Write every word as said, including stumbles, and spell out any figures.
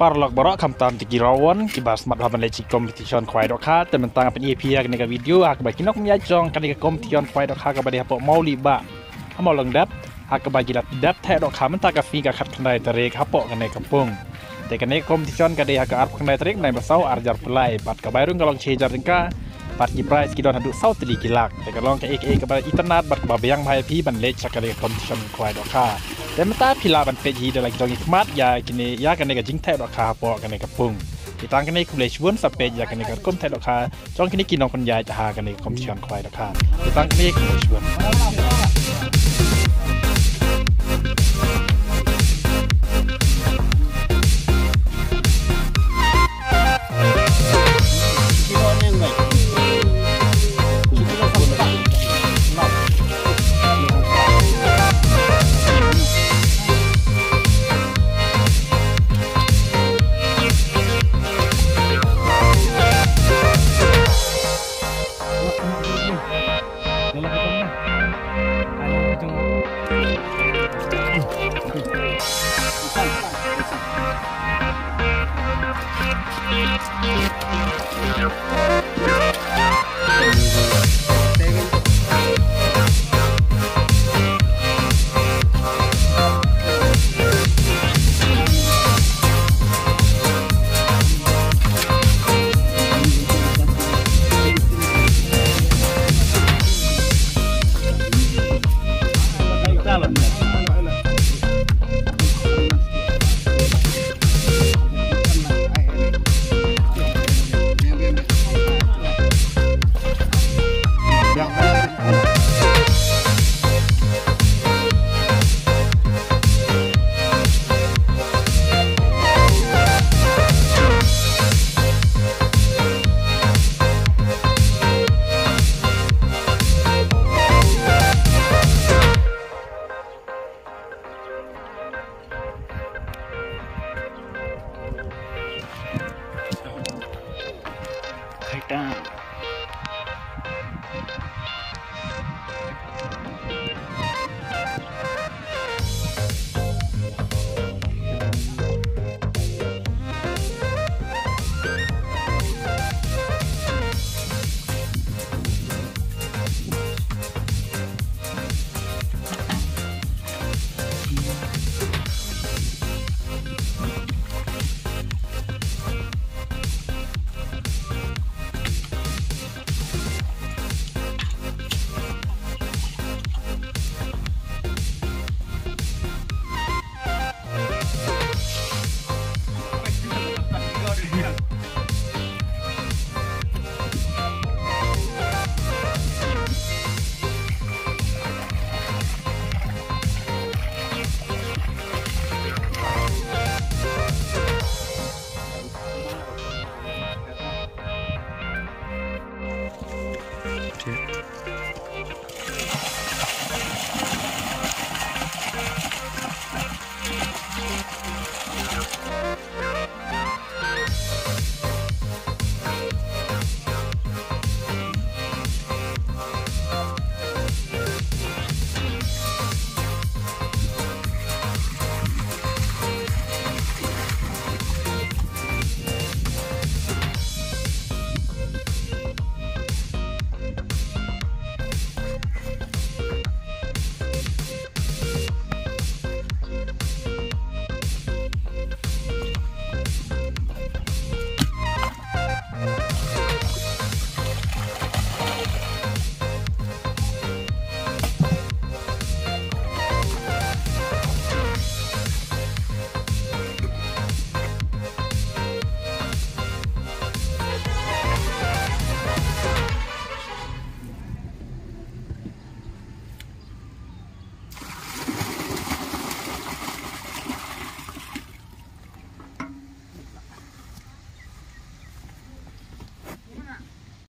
Paralok baroh, khamtam ïa ki rawon kiba smat bha ban leit sha competition khwai dohkha. Te mynta nga pyni ïa phi ïa kane ka video ha kaba ki nongpynïaid jong kane ka competition khwai dohkha kaba dei hapoh Mawlih Bah ha Mawlyngdep, ha kaba ki la dep theh dohkha mynta ka sngi ka khatkhyndai tarik hapoh kane ka pung. Te kane ka competition ka dei ha ka arphew khyndai tarik bnai ba saw arhajar arphew lai, bad ka bai rung ka long shi hajar tyngka. Bad ki prize ki don haduh saw tylli ki lak. Te ka long kaei kaei kaba itynnad bad kaba biang bha ïa phi ban leit sha kane ka competition khwai dohkha. Te mynta phi lah ban peit hi da la ki jong i khmat ïa kine, ïa kane ka jingtheh dohkha hapoh kane ka pung. Te tang kane, khublei shibun, sa peit ïa kane ka rukom theh dohkha jong kine ki nongpynïaid ha kane ka competition khwai dohkha. Te tang kane, khublei shibun.